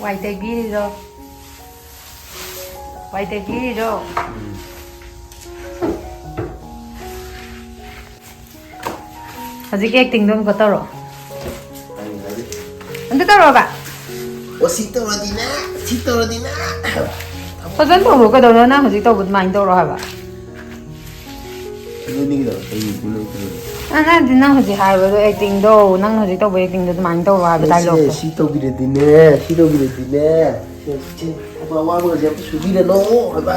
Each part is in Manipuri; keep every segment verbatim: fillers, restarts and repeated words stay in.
ꯋꯥꯏ ꯇꯩꯕꯤꯔꯤꯔꯣ? ꯋꯥꯏ ꯇꯩꯕꯤꯔꯤꯔꯣ? ꯍꯧꯖꯤꯛꯀꯤ ꯑꯦꯛꯇꯤꯡꯗꯣ ꯑꯃꯨꯛꯀ ꯇꯧꯔꯣ꯫ ꯑꯝꯇ ꯇꯧꯔꯣꯕ꯫ ꯑꯣ, ꯁꯤ ꯇꯧꯔꯗꯤꯅꯦ, ꯁꯤ ꯇꯧꯔꯗꯤꯅꯦ꯫ ꯐꯖꯅ ꯇꯧꯔꯣ, ꯀꯩꯗꯧꯔꯣ? ꯅꯪ ꯍꯧꯖꯤꯛ ꯇꯧꯕ ꯑꯗꯨꯃꯥꯏꯅ ꯇꯧꯔꯣ ꯍꯥꯏꯕ꯫ ꯑꯗꯨꯅꯤ ꯀꯩꯗꯧꯔꯦ? ꯑꯩ ꯑꯗꯨ ꯂꯣꯏ ꯇꯧꯔꯦ꯫ ꯑ, ꯅꯪꯗꯤ ꯅꯪ ꯍꯧꯖꯤꯛ ꯍꯥꯏꯕꯗꯣ, ꯑꯦꯛꯇꯤꯡꯗꯣ, ꯅꯪ ꯍꯧꯖꯤꯛ ꯇꯧꯕ ꯑꯦꯛꯇꯤꯡꯗꯣ ꯑꯗꯨꯃꯥꯏꯅ ꯇꯧꯔꯣ ꯍꯥꯏꯕ, ꯑꯩꯁꯦ ꯗꯥꯏꯂꯣꯛꯇꯣ꯫ ꯁꯤ ꯇꯧꯕꯤꯔꯗꯤꯅꯦ, ꯁꯤ ꯇꯧꯕꯤꯔꯗꯤꯅꯦ, ꯁꯤ, ꯁꯤ, ꯑꯋꯥꯕꯒꯁꯦ ꯑꯝꯇ ꯁꯨꯕꯤꯔꯅꯣ ꯍꯥꯏꯕ꯫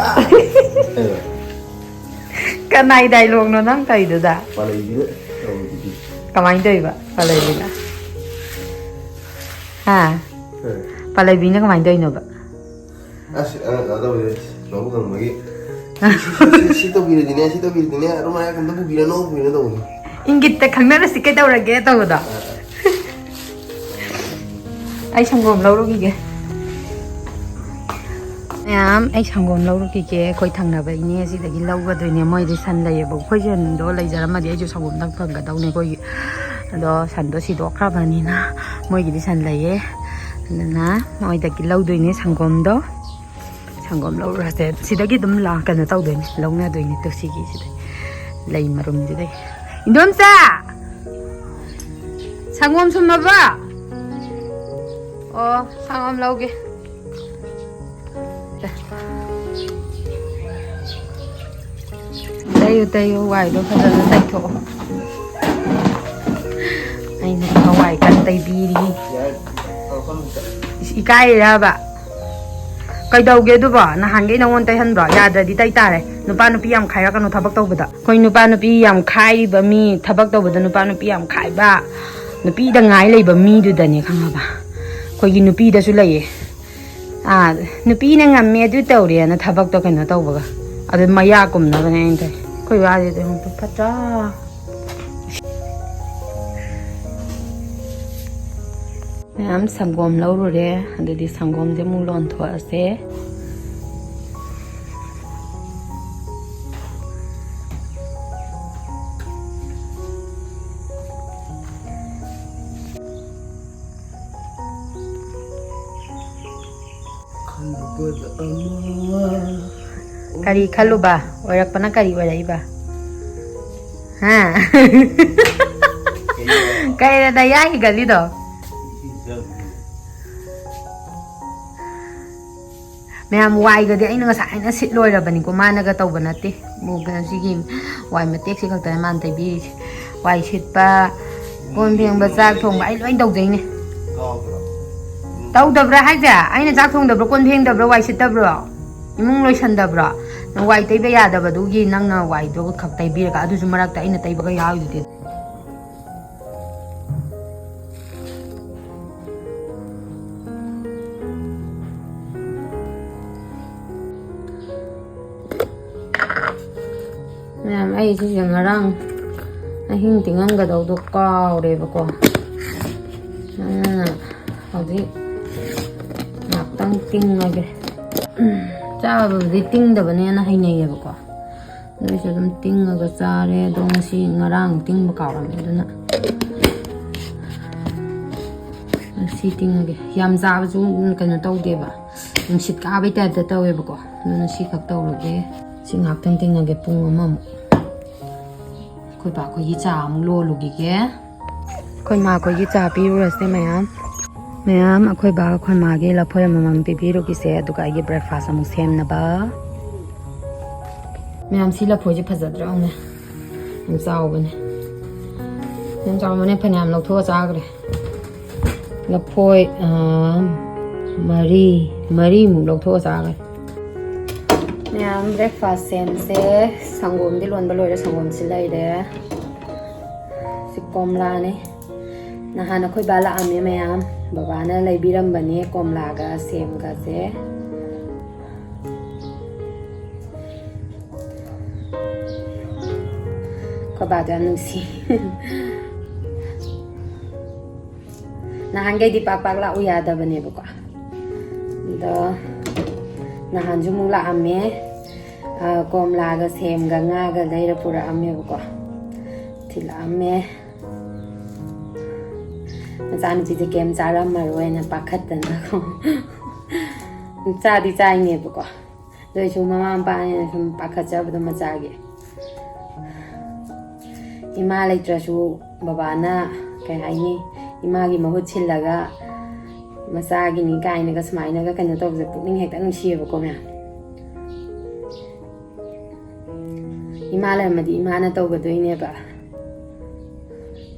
ꯀꯅꯥꯏ ꯗꯥꯏꯂꯣꯛꯅꯣ ꯅꯪ ꯇꯧꯔꯤꯗꯨꯗ? ꯄꯥꯂꯩꯕꯤꯅ ꯇꯧꯔꯤꯗꯨꯗꯤ꯫ ꯀꯃꯥꯏꯅ ꯇꯧꯔꯤꯕ ꯄꯥꯂꯩꯕꯤꯅ? ꯍꯥ? ꯍꯣꯏ꯫ ꯄꯥꯂꯩꯕꯤꯅ ꯀꯃꯥꯏꯅ ꯇꯧꯔꯤꯅꯣꯕ? ꯑꯁ, ꯑ, ꯀꯩꯅꯣ ꯇꯧꯕꯅꯦ, ꯂꯧꯕꯨꯛ ꯊꯪꯕꯒꯤ꯫ ꯁꯤ, ꯁꯤ, ꯁꯤ, ꯁꯤ, ꯁꯤ ꯇꯧꯕꯤꯔꯗꯤꯅꯦ, ꯁꯤ ꯇꯧꯕꯤꯔꯗꯤꯅꯦ, ꯑꯗꯨꯝ ꯍꯥꯏꯔ ꯀꯩꯝꯇ ꯄꯨꯕꯤꯔꯅꯣ, ꯄꯨꯕꯤꯔꯅꯣ ꯇꯧꯕꯅꯦ꯫ ꯏꯪꯒꯤꯠꯇ ꯈꯪꯅꯔꯁꯤ ꯀꯩꯗꯧꯔꯒꯦ ꯇꯧꯕꯗꯣ꯫ ꯑ, ꯑ꯫ ꯑꯩ ꯁꯪꯒꯣꯝ ꯂꯧꯔꯨꯈꯤꯒꯦ꯫ ꯃꯌꯥꯝ, ꯑꯩ ꯁꯪꯒꯣꯝ ꯂꯧꯔꯨꯈꯤꯒꯦ꯫ ꯑꯩꯈꯣꯏ ꯊꯪꯅꯕ ꯏꯅꯦ ꯑꯁꯤꯗꯒꯤ ꯂꯧꯒꯗꯣꯏꯅꯦ꯫ ꯃꯣꯏꯗꯤ ꯁꯟ ꯂꯩꯌꯦꯕ꯫ ꯑꯩꯈꯣꯏ ꯁꯟꯗꯣ ꯂꯩꯖꯔꯝꯃꯗꯤ ꯑꯩꯁꯨ ꯁꯪꯒꯣꯝꯗꯪ ꯐꯪꯒꯗꯧꯅꯦ ꯑꯩꯈꯣꯏꯒꯤ꯫ ꯑꯗꯣ ꯁꯟꯗꯣ ꯁꯤꯗꯣꯛꯈ꯭ꯔꯕꯅꯤꯅ ꯃꯣꯏꯒꯤꯗꯤ ꯁꯟ ꯂꯩꯌꯦ꯫ ꯑꯗꯨꯅ ꯃꯣꯏꯗꯒꯤ ꯂꯧꯗꯣꯏꯅꯦ ꯁꯪꯒꯣꯝꯗꯣ꯫ ꯁꯪꯒꯣꯝ ꯂꯧꯔꯨꯔꯁꯦ꯫ ꯁꯤꯗꯒꯤ ꯑꯗꯨꯝ ꯂꯥꯛ-, ꯀꯩꯅꯣ ꯇꯧꯗꯣꯏꯅꯦ, ꯂꯧꯅꯗꯣꯏꯅꯦ꯫ ꯇꯨ ꯁꯤꯒꯤ ꯁꯤꯗꯩ ꯂꯩ ꯃꯔꯨꯝꯁꯤꯗꯩ꯫ ꯏꯟꯗꯣꯝꯆꯥ! ꯁꯪꯒꯣꯝ ꯁꯨꯝꯃꯕꯣ? ꯑꯣ, ꯁꯪꯒꯣꯝ ꯂꯧꯒꯦ꯫ ꯇꯩꯌꯨ, ꯇꯩꯌꯨ, ꯋꯥꯏꯗꯣ ꯐꯖꯅ ꯇꯩꯊꯣꯛꯑꯣ꯫ ꯑꯩꯅ ꯍꯋꯥꯏ ꯀꯟꯅ ꯇꯩꯕꯤꯔꯤ꯫ ꯏꯁ, ꯏꯀꯥꯏꯔꯤꯔꯕ? ꯀꯩꯗꯧꯒꯦ ꯑꯗꯨꯕꯣ? ꯅꯍꯥꯟꯒꯩ ꯅꯉꯣꯟ ꯇꯩꯍꯟꯕ꯭ꯔꯣ? ꯌꯥꯗ꯭ꯔꯗꯤ ꯇꯩ ꯇꯥꯔꯦ꯫ ꯅꯨꯄꯥ ꯅꯨꯄꯤ ꯌꯥꯝ ꯈꯥꯏꯔꯛꯀꯅꯨ ꯊꯕꯛ ꯇꯧꯕꯗ꯫ ꯑꯩꯈꯣꯏ ꯅꯨꯄꯥ ꯅꯨꯄꯤ ꯌꯥꯝ ꯈꯥꯏꯔꯤꯕ ꯃꯤ, ꯊꯕꯛ ꯇꯧꯕꯗ ꯅꯨꯄꯥ ꯅꯨꯄꯤ ꯌꯥꯝ ꯈꯥꯏꯕ, ꯅꯨꯄꯤꯗ ꯉꯥꯏ ꯂꯩꯕ ꯃꯤꯗꯨꯗꯅꯦ, ꯈꯪꯉꯕ? ꯑꯩꯈꯣꯏꯒꯤ ꯅꯨꯄꯤꯗꯁꯨ ꯂꯩꯌꯦ꯫ ꯑꯥ, ꯅꯨꯄꯤꯅ ꯉꯝꯃꯦ, ꯑꯗꯨ ꯇꯧꯔꯦꯅ ꯊꯕꯛꯇꯣ ꯀꯩꯅꯣ ꯇꯧꯕꯒ꯫ ꯑꯗꯨ ꯃꯌꯥ ꯀꯨꯝꯅꯕꯅꯦ ꯑꯩꯅ ꯇꯧꯔꯤ꯫ ꯑꯩꯈꯣꯏ ꯋꯥꯁꯤꯗꯤ ꯑꯃꯨꯛ ꯐꯠꯇ꯭ꯔꯥ? ꯃꯌꯥꯝ ꯁꯪꯒꯣꯝ ꯂꯧꯔꯨꯔꯦ꯫ ꯑꯗꯨꯗꯤ ꯁꯪꯒꯣꯝꯁꯦ ꯑꯃꯨꯛ ꯂꯣꯟꯊꯣꯛꯑꯁꯦ꯫ ꯀꯔꯤ ꯈꯜꯂꯨꯕ? ꯑꯣꯏꯔꯛꯄꯅ ꯀꯔꯤ ꯑꯣꯏꯔꯛꯏꯕ? ꯍꯥ? ꯀꯩꯅꯣ ꯅꯌꯥ ꯍꯤꯒꯠꯂꯤꯗꯣ? ꯃꯌꯥꯝ, ꯋꯥꯏꯒꯗꯤ ꯑꯩꯅ ꯉꯁꯥꯏ ꯑꯩꯅ ꯁꯤꯠ ꯂꯣꯏꯔꯕꯅꯤꯀꯣ, ꯃꯥꯅꯒ ꯇꯧꯕ ꯅꯠꯇꯦ꯫ ꯃꯨ-, ꯁꯤꯒꯤ ꯋꯥꯏ ꯃꯇꯦꯛꯁꯤ ꯈꯛꯇꯅꯦ ꯃꯥꯅ ꯇꯩꯕꯤꯔꯤꯁꯦ꯫ ꯋꯥꯏ ꯁꯤꯠꯄ, ꯀꯣꯟ ꯐꯦꯡꯕ, ꯆꯥꯛ ꯊꯣꯡꯕ ꯑꯩ ꯂꯣꯏ ꯇꯧꯖꯩꯅꯦ꯫ ꯇꯧꯗꯕ꯭ꯔꯥ ꯍꯥꯏꯁꯦ? ꯑꯩꯅ ꯆꯥꯛ ꯊꯣꯡꯗꯕ꯭ꯔꯣ, ꯀꯣꯟ ꯐꯦꯡꯗꯕ꯭ꯔꯣ, ꯋꯥꯏ ꯁꯤꯠꯇꯕ꯭ꯔꯣ, ꯏꯃꯨꯡ ꯂꯣꯏꯁꯟꯗꯕ꯭ꯔꯣ? ꯅꯪ ꯋꯥꯏ ꯇꯩꯕ ꯌꯥꯗꯕꯗꯨꯒꯤ ꯅꯪꯅ ꯋꯥꯏꯗꯣ ꯈꯛ ꯇꯩꯕꯤꯔꯒ, ꯑꯗꯨꯁꯨ ꯃꯔꯛꯇ ꯑꯩꯅ ꯇꯩꯕꯒ ꯌꯥꯎꯔꯤꯗꯨꯗꯤ꯫ ꯃꯌꯥꯝ, ꯑꯩ ꯁꯤꯁꯦ ꯉꯔꯥꯡ ꯑꯍꯤꯡ ꯇꯤꯡꯉꯝꯒꯗꯧꯗꯣ ꯀꯥꯎꯔꯦꯕꯀꯣ꯫ ꯑꯗꯨꯅ ꯍꯧꯖꯤꯛ ꯉꯥꯛꯇꯪ ꯇꯤꯡꯉꯒꯦ꯫ ꯆꯥꯕꯕꯨꯗꯤ ꯇꯤꯡꯗꯕꯅ ꯍꯦꯟꯅ ꯍꯩꯅꯩꯌꯦꯕꯀꯣ꯫ ꯑꯗꯨ ꯑꯣꯏꯁꯨ ꯑꯗꯨꯝ ꯇꯤꯡꯉꯒ ꯆꯥꯔꯦ꯫ ꯑꯗꯣ ꯉꯁꯤ, ꯉꯔꯥꯡ ꯇꯤꯡꯕ ꯀꯥꯎꯔꯝꯃꯦ, ꯑꯗꯨꯅ ꯉꯁꯤ ꯇꯤꯡꯉꯒꯦ꯫ ꯌꯥꯝ ꯆꯥꯕꯁꯨ ꯀꯩꯅꯣ ꯇꯧꯗꯦꯕ, ꯅꯨꯡꯁꯤꯠ ꯀꯥꯕꯩ ꯇꯥꯏꯞꯇ ꯇꯧꯋꯦꯕꯀꯣ꯫ ꯑꯗꯨꯅ ꯁꯤꯈꯛ ꯇꯧꯔꯒꯦ꯫ ꯁꯤ ꯉꯥꯛꯇꯪ ꯇꯤꯡꯉꯒꯦ, ꯄꯨꯡ ꯑꯃꯃꯨꯛ꯫ ꯑꯩꯈꯣꯏ ꯕꯥ ꯑꯩꯈꯣꯏꯒꯤ ꯆꯥ ꯑꯃꯨꯛ ꯂꯣꯜꯂꯨꯈꯤꯒꯦ꯫ ꯑꯩꯈꯣꯏ ꯃꯥ ꯑꯩꯈꯣꯏꯒꯤ ꯆꯥ ꯄꯤꯔꯨꯔꯁꯦ ꯃꯌꯥꯝ꯫ ꯃꯌꯥꯝ, ꯑꯩꯈꯣꯏ ꯕꯥ ꯑꯩꯈꯣꯏ ꯃꯥꯒꯤ ꯂꯐꯣꯏ ꯑꯃꯃꯝ ꯄꯤꯕꯤꯔꯨꯈꯤꯁꯦ, ꯑꯗꯨꯒ ꯑꯩꯒꯤ breakfast ꯑꯃꯨꯛ ꯁꯦꯝꯅꯕ꯫ ꯃꯌꯥꯝ, ꯁꯤ ꯂꯐꯣꯏꯁꯦ ꯐꯖꯗ꯭ꯔꯥ ꯌꯦꯡꯉꯨꯅꯦ꯫ ꯌꯥꯝ ꯆꯥꯎꯕꯅꯦ꯫ ꯌꯥꯝ ꯆꯥꯎꯕꯅꯦ, ꯐꯅꯌꯥꯝ ꯂꯧꯊꯣꯛꯑ ꯆꯥꯈ꯭ꯔꯦ꯫ ꯂꯐꯣꯏ, ꯑꯥ, ꯃꯔꯤ, ꯃꯔꯤꯃꯨꯛ ꯂꯧꯊꯣꯛꯑ ꯆꯥꯈ꯭ꯔꯦ꯫ ꯃꯌꯥꯝ, breakfast ꯁꯦꯝꯁꯦ꯫ ꯁꯪꯒꯣꯝꯗꯤ ꯂꯣꯟꯕ ꯂꯣꯏꯔꯦ, ꯁꯪꯒꯣꯝꯁꯤ ꯂꯩꯔꯦ꯫ ꯁꯤ ꯀꯣꯝꯂꯥꯅꯦ꯫ ꯅꯍꯥꯟ ꯑꯩꯈꯣꯏ ꯕꯥ ꯂꯥꯛꯑꯝꯃꯦ ꯃꯌꯥꯝ꯫ ꯕꯕꯥꯅ ꯂꯩꯕꯤꯔꯝꯕꯅꯦ ꯀꯣꯝꯂꯥꯒ ꯁꯦꯝꯒꯁꯦ꯫ ꯑꯩꯈꯣꯏ ꯕꯥꯗꯣ ꯌꯥꯝ ꯅꯨꯡꯁꯤ꯫ ꯅꯍꯥꯟꯈꯩꯗꯤ ꯄꯥꯛ ꯄꯥꯛ ꯂꯥꯛꯎ ꯌꯥꯗꯕꯅꯦꯕꯀꯣ꯫ ꯑꯗꯣ ꯅꯍꯥꯟꯁꯨ ꯑꯃꯨꯛ ꯂꯥꯛꯑꯝꯃꯦ꯫ ꯑ, ꯀꯣꯝꯂꯥꯒ ꯁꯦꯝꯒ ꯉꯥꯒ ꯂꯩꯔ ꯄꯨꯔꯛꯑꯝꯃꯦꯕꯀꯣ꯫ ꯊꯤꯜꯂꯛꯑꯝꯃꯦ꯫ ꯃꯆꯥꯅꯨꯄꯤꯁꯦ ꯀꯩꯝ ꯆꯥꯔꯝꯃꯔꯣꯏꯅ ꯄꯥꯈꯠꯇꯅꯀꯣ꯫ ꯆꯥꯗꯤ ꯆꯥꯏꯅꯦꯕꯀꯣ, ꯑꯗꯨ ꯑꯣꯏꯁꯨ ꯃꯃꯥ ꯃꯄꯥꯅ ꯁꯨꯝ ꯄꯥꯈꯠꯆꯕꯗꯣ ꯃꯆꯥꯒꯤ꯫ ꯏꯃꯥ ꯂꯩꯇ꯭ꯔꯁꯨ ꯕꯕꯥꯅ, ꯀꯩ ꯍꯥꯏꯅꯤ, ꯏꯃꯥꯒꯤ ꯃꯍꯨꯠ ꯁꯤꯜꯂꯒ ꯃꯆꯥꯒꯤꯅꯤ ꯀꯥꯏꯅꯒ ꯁꯨꯃꯥꯏꯅꯒ ꯀꯩꯅꯣ ꯇꯧꯕꯁꯦ ꯄꯨꯛꯅꯤꯡ ꯍꯦꯛꯇ ꯅꯨꯡꯁꯤꯌꯦꯕꯀꯣ ꯃꯌꯥꯝ꯫ ꯏꯃꯥ ꯂꯩꯔꯝꯃꯗꯤ ꯏꯃꯥꯅ ꯇꯧꯒꯗꯣꯏꯅꯦꯕ꯫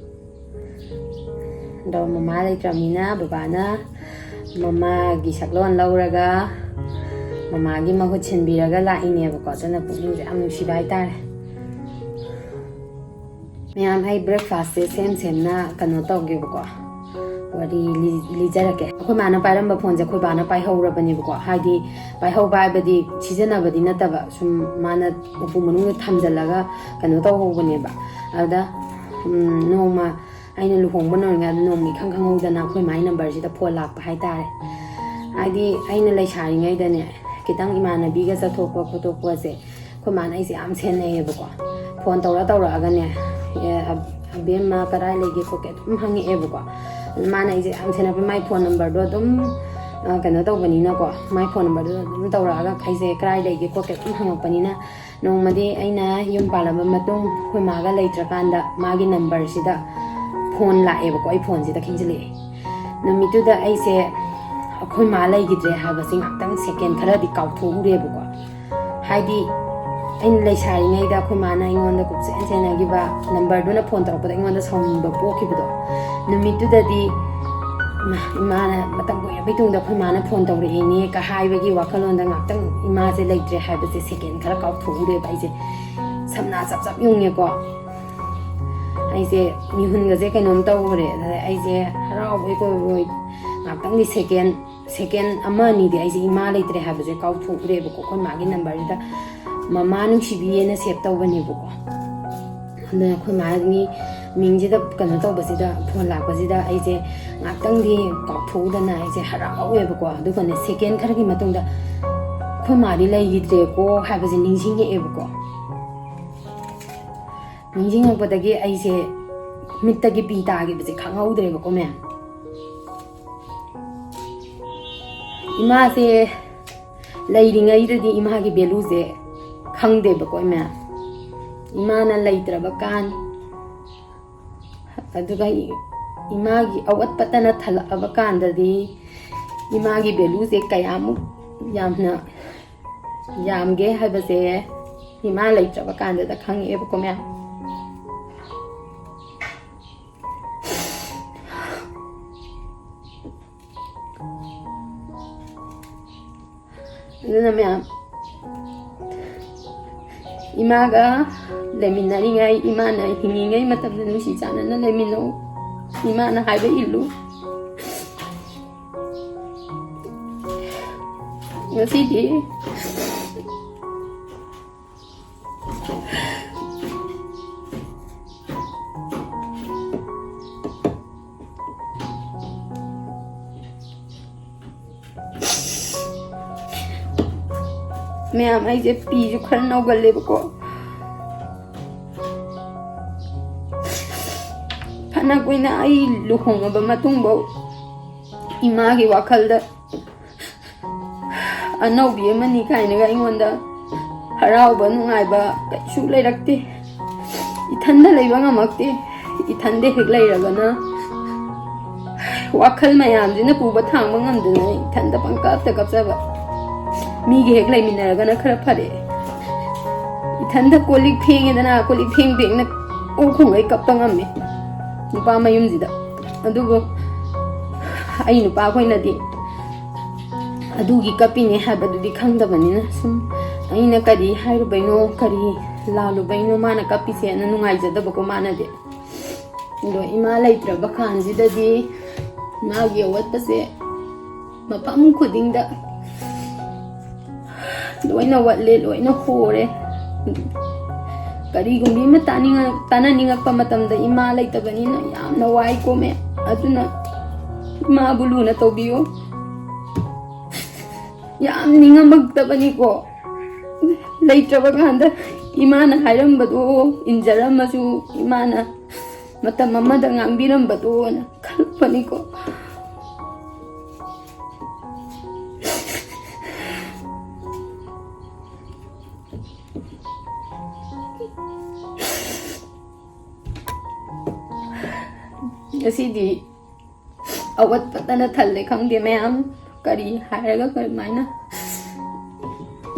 ꯑꯗꯣ ꯃꯃꯥ ꯂꯩꯇ꯭ꯔꯕꯅꯤꯅ ꯕꯕꯥꯅ ꯃꯃꯥꯒꯤ ꯁꯛꯂꯣꯟ ꯂꯧꯔꯒ ꯃꯃꯥꯒꯤ ꯃꯍꯨꯠ ꯁꯤꯟꯕꯤꯔꯒ ꯂꯥꯛꯏꯅꯦꯕꯀꯣ꯫ ꯑꯗꯨꯅ ꯄꯨꯛꯅꯤꯡꯁꯦ ꯌꯥꯝ ꯅꯨꯡꯁꯤꯕ ꯍꯥꯏꯇꯥꯔꯦ꯫ ꯃꯌꯥꯝ, ꯑꯩ breakfastꯁꯦ ꯁꯦꯝ ꯁꯦꯝꯅ ꯀꯩꯅꯣ ꯇꯧꯒꯦꯕꯀꯣ, ꯋꯥꯔꯤ ꯂꯤ-, ꯂꯤꯖꯔꯛꯀꯦ꯫ ꯑꯩꯈꯣꯏ ꯃꯥꯅ ꯄꯥꯏꯔꯝꯕ ꯐꯣꯟꯁꯦ ꯑꯩꯈꯣꯏ ꯕꯥꯅ ꯄꯥꯏꯍꯧꯔꯕꯅꯦꯕꯀꯣ꯫ ꯍꯥꯏꯗꯤ ꯄꯥꯏꯍꯧꯕ ꯍꯥꯏꯕꯗꯤ ꯁꯤꯖꯤꯟꯅꯕꯗꯤ ꯅꯠꯇꯕ, ꯁꯨꯝ ꯃꯥꯅ ꯎꯄꯨ ꯃꯅꯨꯡꯗ ꯊꯝꯖꯤꯜꯂꯒ ꯀꯩꯅꯣ ꯇꯧꯍꯧꯕꯅꯦꯕ꯫ ꯑꯗ, ꯎꯝ, ꯅꯣꯡꯃ ꯑꯩꯅ ꯂꯨꯍꯣꯡꯕ ꯅꯧꯔꯤꯉꯩꯗ ꯅꯣꯡꯃ ꯏꯈꯪ ꯈꯪꯍꯧꯗꯅ ꯑꯩꯈꯣꯏ ꯃꯥꯏ ꯅꯝꯕꯔꯁꯤꯗ ꯐꯣꯟ ꯂꯥꯛꯄ ꯍꯥꯏꯇꯥꯔꯦ꯫ ꯍꯥꯏꯗꯤ ꯑꯩꯅ ꯂꯩꯁꯥꯔꯤꯉꯩꯗꯅꯦ, ꯈꯤꯇꯪ ꯏꯃꯥꯟꯅꯕꯤꯒ ꯆꯠꯊꯣꯛꯄ ꯈꯣꯠꯇꯣꯛꯄꯁꯦ ꯑꯩꯈꯣꯏ ꯃꯥꯅ ꯑꯩꯁꯦ ꯌꯥꯝ ꯁꯦꯟꯅꯩꯌꯦꯕꯀꯣ꯫ ꯐꯣꯟ ꯇꯧꯔ ꯇꯧꯔꯛꯑꯒꯅꯦ, "ꯑꯦ, ꯑꯕꯦꯝꯃ ꯀꯗꯥꯏ ꯂꯩꯒꯦ ꯈꯣꯠꯀꯦ?" ꯑꯗꯨꯝ ꯍꯪꯉꯛꯑꯦꯕꯀꯣ꯫ ꯑꯗꯨ ꯃꯥꯅ ꯑꯩꯁꯦ ꯌꯥꯝ ꯁꯦꯟꯅꯕ, ꯃꯥꯏ ꯐꯣꯟ ꯅꯝꯕꯔꯗꯣ ꯑꯗꯨꯝ, ꯑ, ꯀꯩꯅꯣ ꯇꯧꯕꯅꯤꯅꯀꯣ, ꯃꯥꯏ ꯐꯣꯟ ꯅꯝꯕꯔꯗꯨꯗ ꯑꯗꯨꯝ ꯇꯧꯔꯛꯑꯒ ꯑꯩꯁꯦ ꯀꯗꯥꯏ ꯂꯩꯒꯦ ꯈꯣꯠꯀꯦ ꯑꯗꯨꯝ ꯍꯪꯉꯛꯄꯅꯤꯅ, ꯅꯣꯡꯃꯗꯤ ꯑꯩꯅ ꯌꯨꯝ ꯄꯥꯜꯂꯕ ꯃꯇꯨꯡ ꯑꯩꯈꯣꯏ ꯃꯥꯒ ꯂꯩꯇ꯭ꯔꯀꯥꯟꯗ ꯃꯥꯒꯤ ꯅꯝꯕꯔꯁꯤꯗ ꯐꯣꯟ ꯂꯥꯛꯑꯦꯕꯀꯣ, ꯑꯩ ꯐꯣꯟꯁꯤꯗ ꯈꯤꯡꯖꯤꯜꯂꯛꯑꯦ꯫ ꯅꯨꯃꯤꯠꯇꯨꯗ ꯑꯩꯁꯦ ꯑꯩꯈꯣꯏ ꯃꯥ ꯂꯩꯈꯤꯗ꯭ꯔꯦ ꯍꯥꯏꯕꯁꯦ ꯉꯥꯛꯇꯪ ꯁꯦꯀꯦꯟ ꯈꯔꯗꯤ ꯀꯥꯎꯊꯣꯛꯎꯔꯦꯕꯀꯣ꯫ ꯍꯥꯏꯗꯤ ꯑꯩꯅ ꯂꯩꯁꯥꯔꯤꯉꯩꯗ ꯑꯩꯈꯣꯏ ꯃꯥꯅ ꯑꯩꯉꯣꯟꯗ ꯀꯨꯞꯁꯦꯟ ꯁꯦꯟꯅꯈꯤꯕ, ꯅꯝꯕꯔꯗꯨꯅ ꯐꯣꯟ ꯇꯧꯔꯛꯄꯗ ꯑꯩꯉꯣꯟꯗ ꯁꯥꯎꯅꯤꯡꯕ ꯄꯣꯛꯈꯤꯕꯗꯣ, ꯅꯨꯃꯤꯠꯇꯨꯗꯗꯤ ꯏꯃꯥ, ꯏꯃꯥꯅ ꯃꯇꯝ ꯀꯨꯏꯔꯕꯩ ꯇꯨꯡꯗ ꯑꯩꯈꯣꯏ ꯃꯥꯅ ꯐꯣꯟ ꯇꯧꯔꯛꯏꯅꯦ ꯀ ꯍꯥꯏꯕꯒꯤ ꯋꯥꯈꯜꯂꯣꯟꯗ ꯉꯥꯛꯇꯪ ꯏꯃꯥꯁꯦ ꯂꯩꯇ꯭ꯔꯦ ꯍꯥꯏꯕꯁꯦ ꯁꯦꯀꯦꯟ ꯈꯔ ꯀꯥꯎꯊꯣꯛꯎꯔꯦꯕ꯫ ꯑꯩꯁꯦ ꯁꯝꯅꯥ ꯆꯞ ꯆꯞ ꯌꯨꯡꯉꯦꯀꯣ꯫ ꯑꯩꯁꯦ ꯃꯤꯍꯨꯟꯒꯁꯦ ꯀꯩꯅꯣꯝ ꯇꯧꯈ꯭ꯔꯦ꯫ ꯑꯗꯨꯗ ꯑꯩꯁꯦ ꯍꯔꯥꯎꯕꯣꯏ ꯀꯩꯕꯣꯏ ꯉꯥꯛꯇꯪꯗꯤ ꯁꯦꯀꯦꯟ, ꯁꯦꯀꯦꯟ ꯑꯃ ꯑꯅꯤꯗꯤ ꯑꯩꯁꯦ ꯏꯃꯥ ꯂꯩꯇ꯭ꯔꯦ ꯍꯥꯏꯕꯁꯦ ꯀꯥꯎꯊꯣꯛꯎꯔꯦꯕꯀꯣ꯫ ꯑꯩꯈꯣꯏ ꯃꯥꯒꯤ ꯅꯝꯕꯔꯁꯤꯗ ꯃꯃꯥ ꯅꯨꯡꯁꯤꯕꯤꯑꯅ ꯁꯦꯞ ꯇꯧꯕꯅꯦꯕꯀꯣ꯫ ꯑꯗꯨꯅ ꯑꯩꯈꯣꯏ ꯃꯥꯒꯤ ꯃꯤꯡꯁꯤꯗ ꯀꯩꯅꯣ ꯇꯧꯕꯁꯤꯗ, ꯐꯣꯟ ꯂꯥꯛꯄꯁꯤꯗ ꯑꯩꯁꯦ ꯉꯥꯛꯇꯪꯗꯤ ꯀꯥꯎꯊꯣꯛꯎꯗꯅ ꯑꯩꯁꯦ ꯍꯔꯥꯎꯋꯦꯕꯀꯣ꯫ ꯑꯗꯨꯒꯅꯦ ꯁꯦꯀꯦꯟ ꯈꯔꯒꯤ ꯃꯇꯨꯡꯗ ꯑꯩꯈꯣꯏ ꯃꯥꯗꯤ ꯂꯩꯈꯤꯗ꯭ꯔꯦꯀꯣ ꯍꯥꯏꯕꯁꯦ ꯅꯤꯡꯁꯤꯡꯉꯛꯑꯦꯕꯀꯣ꯫ ꯅꯤꯡꯁꯤꯡꯉꯛꯄꯗꯒꯤ ꯑꯩꯁꯦ ꯃꯤꯠꯇꯒꯤ ꯄꯤ ꯇꯥꯈꯤꯕꯁꯦ ꯈꯪꯍꯧꯗ꯭ꯔꯦꯕꯀꯣ ꯃꯌꯥꯝ꯫ ꯏꯃꯥꯁꯦ ꯂꯩꯔꯤꯉꯩꯗꯗꯤ ꯏꯃꯥꯒꯤ ꯚꯦꯂꯨꯁꯦ ꯈꯪꯗꯦꯕꯀꯣ ꯃꯌꯥꯝ꯫ ꯏꯃꯥꯅ ꯂꯩꯇ꯭ꯔꯕ ꯀꯥꯟ, ꯑꯗꯨꯒ ꯏ- ꯏꯃꯥꯒꯤ ꯑꯋꯠꯄꯇꯅ ꯊꯜꯂꯛꯑꯕ ꯀꯥꯟꯗꯗꯤ ꯏꯃꯥꯒꯤ ꯚꯦꯂꯨꯁꯦ ꯀꯌꯥꯃꯨꯛ ꯌꯥꯝꯅ ꯌꯥꯝꯒꯦ ꯍꯥꯏꯕꯁꯦ ꯏꯃꯥ ꯂꯩꯇ꯭ꯔꯕ ꯀꯥꯟꯗꯗ ꯈꯪꯉꯛꯑꯦꯕꯀꯣ ꯃꯌꯥꯝ꯫ ꯑꯗꯨꯅ ꯃꯌꯥꯝ, ꯏꯃꯥꯒ ꯂꯩꯃꯤꯟꯅꯔꯤꯉꯩ, ꯏꯃꯥꯅ ꯍꯤꯡꯉꯤꯉꯩ ꯃꯇꯝꯗ ꯅꯨꯡꯁꯤ ꯆꯥꯟꯅꯅ ꯂꯩꯃꯤꯟꯅꯧ꯫ ꯏꯃꯥꯅ ꯍꯥꯏꯕ ꯏꯜꯂꯨ꯫ ꯉꯁꯤꯗꯤ ꯃꯌꯥꯝ, ꯑꯩꯁꯦ ꯄꯤꯁꯨ ꯈꯔ ꯅꯧꯒꯜꯂꯦꯕꯀꯣ꯫ ꯐꯅ ꯀꯨꯏꯅ ꯑꯩ ꯂꯨꯍꯣꯡꯉꯕ ꯃꯇꯨꯡꯐꯧ ꯏꯃꯥꯒꯤ ꯋꯥꯈꯜꯗ ꯑꯅꯧꯕꯤ ꯑꯃꯅꯤ ꯀꯥꯏꯅꯒ ꯑꯩꯉꯣꯟꯗ ꯍꯔꯥꯎꯕ ꯅꯨꯡꯉꯥꯏꯕ ꯀꯩꯁꯨ ꯂꯩꯔꯛꯇꯦ꯫ ꯏꯊꯟꯗ ꯂꯩꯕ ꯉꯝꯃꯛꯇꯦ꯫ ꯏꯊꯟꯗ ꯍꯦꯛ ꯂꯩꯔꯒꯅ ꯋꯥꯈꯜ ꯃꯌꯥꯝꯁꯤꯅ ꯄꯨꯕ ꯊꯥꯡꯕ ꯉꯝꯗꯅ ꯏꯊꯟꯗ ꯄꯪꯀꯞꯇ ꯀꯞꯆꯕ꯫ ꯃꯤꯒ ꯍꯦꯛ ꯂꯩꯃꯤꯟꯅꯔꯒꯅ ꯈꯔ ꯐꯔꯦ꯫ ꯏꯊꯟꯗ ꯀꯣꯜ ꯂꯤꯛ ꯐꯦꯡꯉꯦꯗꯅ, ꯀꯣꯜ ꯂꯤꯛ ꯐꯦꯡ ꯐꯦꯡꯅ ꯑꯣꯛ ꯈꯣꯡꯒꯩ ꯀꯞꯄ ꯉꯝꯃꯦ ꯅꯨꯄꯥ ꯃꯌꯨꯝꯁꯤꯗ꯫ ꯑꯗꯨꯕꯨ ꯑꯩ ꯅꯨꯄꯥꯈꯣꯏꯅꯗꯤ ꯑꯗꯨꯒꯤ ꯀꯞꯄꯤꯅꯦ ꯍꯥꯏꯕꯗꯨꯗꯤ ꯈꯪꯗꯕꯅꯤꯅ, ꯁꯨꯝ ꯑꯩꯅ ꯀꯔꯤ ꯍꯥꯏꯔꯨꯕꯩꯅꯣ, ꯀꯔꯤ ꯂꯥꯜꯂꯨꯕꯩꯅꯣ ꯃꯥꯅ ꯀꯞꯄꯤꯁꯦꯅ ꯅꯨꯡꯉꯥꯏꯖꯗꯕꯀꯣ ꯃꯥꯅꯗꯤ꯫ ꯑꯗꯣ ꯏꯃꯥ ꯂꯩꯇ꯭ꯔꯕ ꯀꯥꯟꯁꯤꯗꯗꯤ ꯃꯥꯒꯤ ꯑꯋꯠꯄꯁꯦ ꯃꯐꯝ ꯈꯨꯗꯤꯡꯗ ꯂꯣꯏꯅ ꯋꯥꯠꯂꯦ, ꯂꯣꯏꯅ ꯍꯣꯔꯦ꯫ ꯀꯔꯤꯒꯨꯝꯕ ꯑꯃ ꯇꯥꯅꯤꯡꯉ-, ꯇꯥꯅꯅꯤꯡꯉꯛꯄ ꯃꯇꯝꯗ ꯏꯃꯥ ꯂꯩꯇꯕꯅꯤꯅ ꯌꯥꯝꯅ ꯋꯥꯏ ꯀꯣꯝꯃꯦ꯫ ꯑꯗꯨꯅ ꯏꯃꯥꯕꯨ ꯂꯨꯅ ꯇꯧꯕꯤꯌꯨ꯫ ꯌꯥꯝ ꯅꯤꯡꯉꯝꯃꯛꯇꯕꯅꯤꯀꯣ꯫ ꯂꯩꯇ꯭ꯔꯕ ꯀꯥꯟꯗ ꯏꯃꯥꯅ ꯍꯥꯏꯔꯝꯕꯗꯣ ꯏꯟꯖꯔꯝꯃꯁꯨ, ꯏꯃꯥꯅ ꯃꯇꯝ ꯑꯃꯗ ꯉꯥꯡꯕꯤꯔꯝꯕꯗꯣꯅ ꯈꯜꯂꯛꯄꯅꯤꯀꯣ꯫ ꯉꯁꯤꯗꯤ ꯑꯋꯥꯠꯄꯇꯅ ꯊꯜꯂꯦ꯫ ꯈꯪꯗꯦ ꯃꯌꯥꯝ, ꯀꯔꯤ ꯍꯥꯏꯔꯒ ꯀꯔꯝꯍꯥꯏꯅ